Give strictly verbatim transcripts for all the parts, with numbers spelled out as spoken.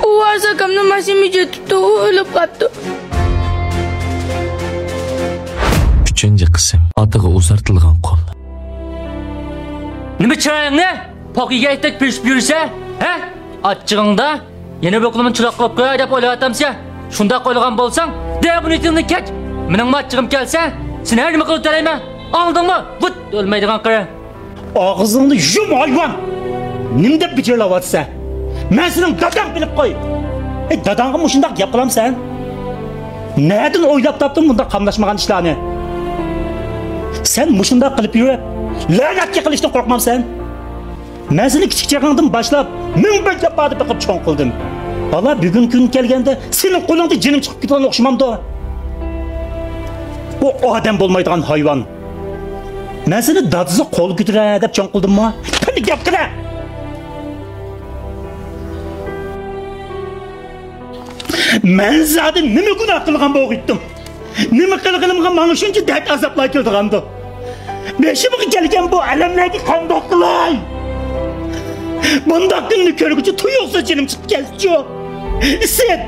ئۇ ۋارىس ئاكامنى ماشىنا مىجىتىپتۇ، ئۇ ئۆلۈپ قاپتۇ. ئۈچىنچى قىسىم. ئاتىغا ئۇزارتىلغان قول. نېمە چىرايىڭنى پوق يېگەندەك پىرىشىپ يۈرسە، ھە؟ ئاچچىقىڭدا يەنە بىر قولۇمنى چىراغ قىلىپ قوياي دەپ ئويلاۋاتامسەن؟ شۇنداق ئويلىغان بولساڭ، دەررۇ نىيىتىڭدىن كەچ. مېنىڭمۇ ئاچچىقىم كەلسە، سېنى ھەر نېمە قىلىپ تۆلەيمەن. ئاڭلىدىڭمۇ؟ ۋۇت، ئۆلمەيدىغان قېرى. ئاغزىڭنى يۇم، ھايۋان! نېمە دەپ بىچىرلاۋاتىسەن؟ مەن سېنىڭ داداڭ، بىلىپ قوي. ئەي، داداڭغا مۇشۇنداق گەپ قىلامسەن؟ نەدىن ئويلاپ تاپتىڭ بۇنداق قاملاشمىغان ئىشلارنى؟ سەن مۇشۇنداق قىلىپ يۈرۈپ، لەنەتكە قىلىشتىن قورقمامسەن؟ مەن سېنى كىچىك چېغىڭدىن باشلاپ مىڭ بىر جاپادا بېقىپ چوڭ قىلدىم. بالا، بۈگۈنكى كۈن كەلگەندە سېنىڭ قولۇڭدا جېنىم چىقىپ كېتىدىغان ئوخشىمامدۇ؟ ئۇ ئادەم بولمايدىغان ھايۋان. مەن سېنى دادىسى قول كۆتۈرە دەپ چوڭ قىلدىممۇ؟ قېنى گەپ قىلە! مەن زادى نېمە گۇناھ قىلغان بولغىيتتىم؟ نېمە قىلغىنىمغا ماڭا شۇنچە دەرد ئازابلار كېلىدىغاندۇ؟ بېشىمغا كەلگەن بۇ ئەلەملەرگە قانداق قىلاي؟ بۇنداق كۈننى كۆرگۈچە تۇيۇقسىز جېنىم چىقىپ كەتتىچۇ. ئىسىت،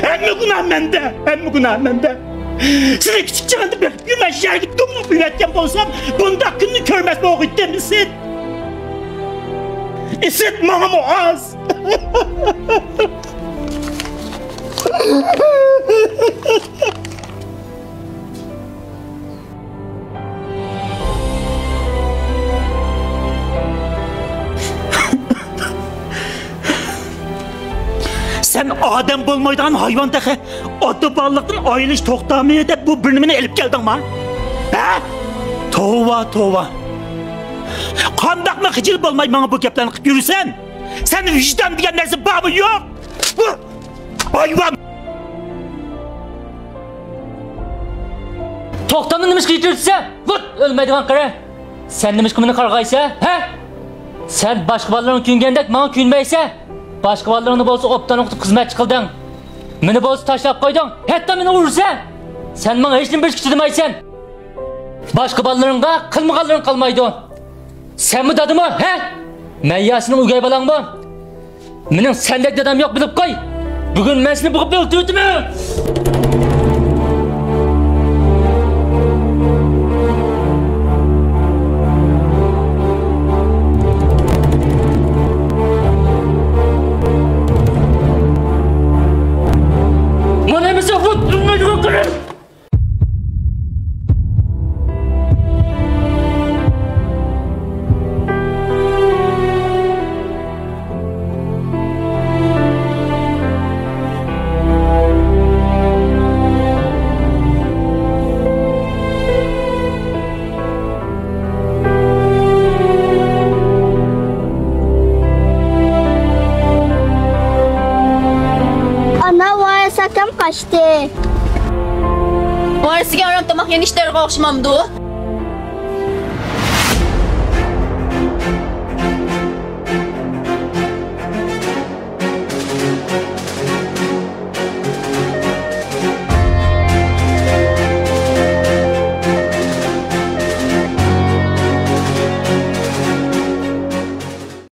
ھەممە گۇناھ مەندە، ھەممە گۇناھ مەندە. سېنى كىچىك چېغىڭدا بېقىپ يۈرمەي يەرگە دۇملۇق ئۆلۈۋەتكەن بولسام، بۇنداق كۈننى كۆرمەس بولغىيتتىم، ئىسىت. ئىسىت، ماڭىمۇ ئاز. سەن ئادەم بولمايدىغان ھايۋان تېخى. ئاتا بالىلىقتىن ئايرىلىش توختامى دەپ بۇ بىر نېمىنى ئېلىپ كەلدىڭما؟ ھە؟ توۋا، توۋا. قانداقمۇ خىجىل بولماي ماڭا بۇ گەپلەرنى قىلىپ يۈرىسەن؟ سەن ۋىجدان دېگەن نەرسە بارمۇ يوق؟ ھايۋان! توختامنى نېمىشقا يىتىرىۋېتىسەن؟ ۋۇت، ئۆلمەيدىغان قېرى! سەن نېمىشقا مېنى قارغايسەن، ھە؟ سەن باشقا بالىلىرىڭغا كۆيۈنگەندەك ماڭا كۆيۈنمەيسەن. باشقا بالىلىرىڭنى بولسا ئوبدان ئوقۇتۇپ خىزمەتچى قىلدىڭ. مېنى بولسا تاشلاپ قويدۇڭ، ھەتتا مېنى ئۇرىسەن. سەن ماڭا ھېچنېمە بېرىشكە چىدىمايسەن. باشقا بالىلىرىڭغا قىلمىغانلىرىڭ قالمايدۇ. سەنمۇ دادىمۇ، ھە؟ مەن يا سېنىڭ ئۆگەي بالاڭمۇ؟ مېنىڭ سەندەك دادام يوق، بىلىپ قوي. بۈگۈن مەن سېنى بوغۇپ ئۆلتۈرۈۋېتىمەن. مانا ھەممىسى ۋۇت، ئۆلمەيدىغان قېرى. ئانا، ۋارىس ئاكام قاچتى. ۋارىسىگە ئاران تاماق يېنىش دەرغا ئوخشىمامدۇ؟